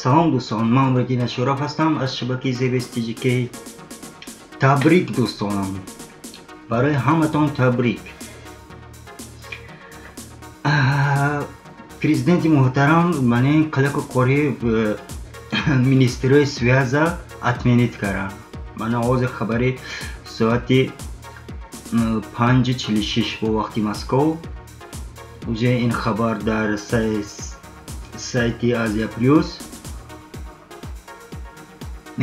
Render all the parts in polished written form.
Салом, дӯстон, ман Умриддин Ашуров ҳастам аз шабакаи ZBS TJK. Табрик, дӯстонам, барои ҳаматон табрик. Президенти муҳтарам мана ин қалаку кори министрои связа отменить карданд. Мана ҳозир хабари соати 5:46 бо вақти Москов. Уже ин хабар дар сайти Азия Плюс.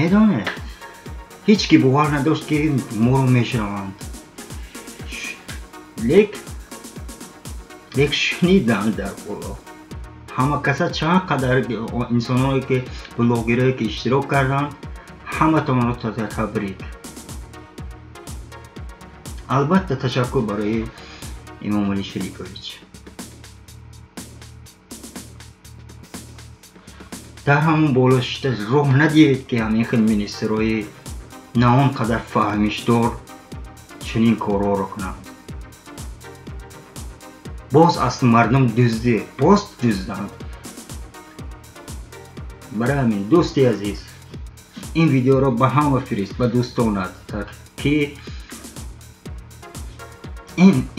Медонед, ҳеҷ ки бовар надошт, ки моро мешунаванд, лек шуниданд. Дар боло ҳама каса, чанд қадар инсонҳое ки, блогерое ки иштирок карданд, ҳаматонро табрик. Албатта, ташаккур барои Имомалӣ Шарипович. Дар ҳамон боло шита роҳ надиҳед, ки ҳамин хел министрҳои на он қадар фаҳмишдор чунин корҳоро кунанд. Боз аз мардум дуздӣ, боз дузданд. Барои ҳамин, дӯсти азиз, ин видеоро ба ҳама фирист, ба дӯстонат, ки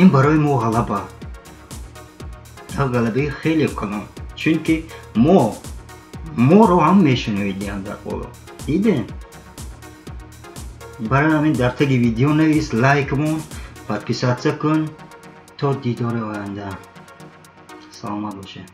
ин барои мо ғалаба, як ғалабаи хеле калон, чунки моро ҳам мешунавидиам дар боло, дидем. Барои ҳамин дар таги видео навис, лайк мон, подписаться кун. То дидори оянда, саломат бошед.